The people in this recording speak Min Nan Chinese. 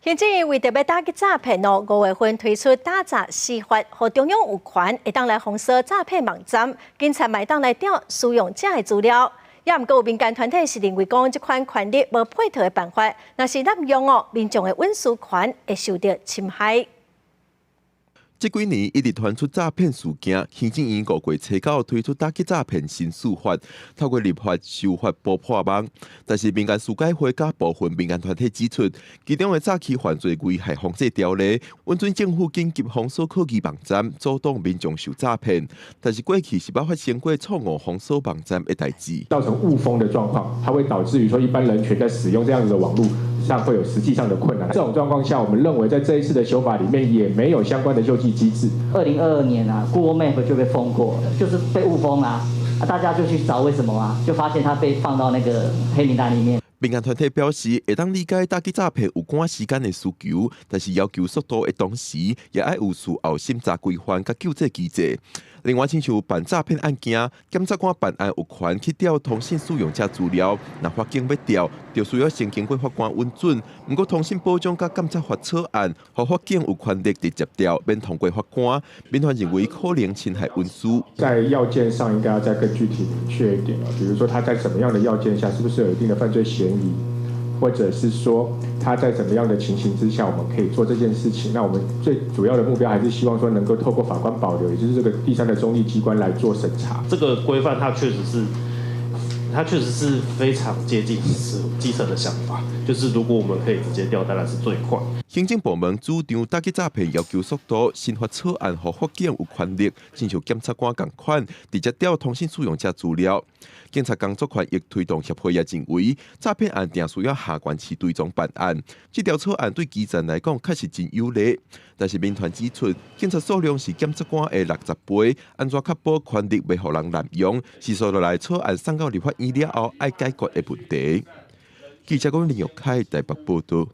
行政院為著欲打擊詐騙哦，5月份推出打詐四法，予中央有權會當來封鎖詐騙網站，警察嘛會當來調使用者的資料。也毋過有民間團體是認為講，這款權力無配套的辦法，若是濫用哦，民眾的隱私權會受著侵害。這幾年一直傳出詐騙事件，行政院5月初九推出打擊詐騙新四法，透過立法修法補破網。但是民間司改會佮部分民間團體指出，其中的詐欺犯罪危害防制條例，允准政府緊急封鎖可疑網站，阻擋民眾受詐騙。但是過去是捌發生過錯誤封鎖網站的代誌，造成誤封的狀況，它會導致於說一般人群在使用這樣子的網路上會有實際上的困難。這種狀況下，我們認為在這一次的修法裡面也沒有相關的救濟機制。2022年啊，Google Map 就被封過，就是被誤封啦，啊，大家就去找為什麼啊，就發現它被放到那個黑名單裡面。民間團體表示，會當理解打擊詐騙有趕時間的需求，但是要求速度的同時，也愛有事後審查規範佮救濟機制。另外，親像辦詐騙案件，檢察官辦案有權去調通信使用者資料，若法警欲調，就需要先經過法官允准。毋過，通信保障佮監察法草案，予法警有權力直接調，免通過法官。民團認為可能侵害隱私。在要件上應該要再更具體明確一點，比如說他在什麼樣的要件下，是不是有一定的犯罪嫌疑，或者是說他在怎麼樣的情形之下，我們可以做這件事情。那我們最主要的目標還是希望說能夠透過法官保留，也就是這個第三的中立機關來做審查。這個規範它確實是非常接近是基層的想法，就是如果我們可以直接調，當然是最快。行政部門主張打擊詐騙要求速度，新法草案予法警有權力，親像檢察官仝款，直接調通信使用者資料。警察工作權益推動協會也認為，詐騙案定需要下懸市追蹤辦案。這條草案對基層來講確實真有利，但是民團指出，警察數量是檢察官的60倍，按怎確保權力袂予人濫用，是紲落來草案送到立法院了後愛解決的問題。記者講林玉凱台北報導。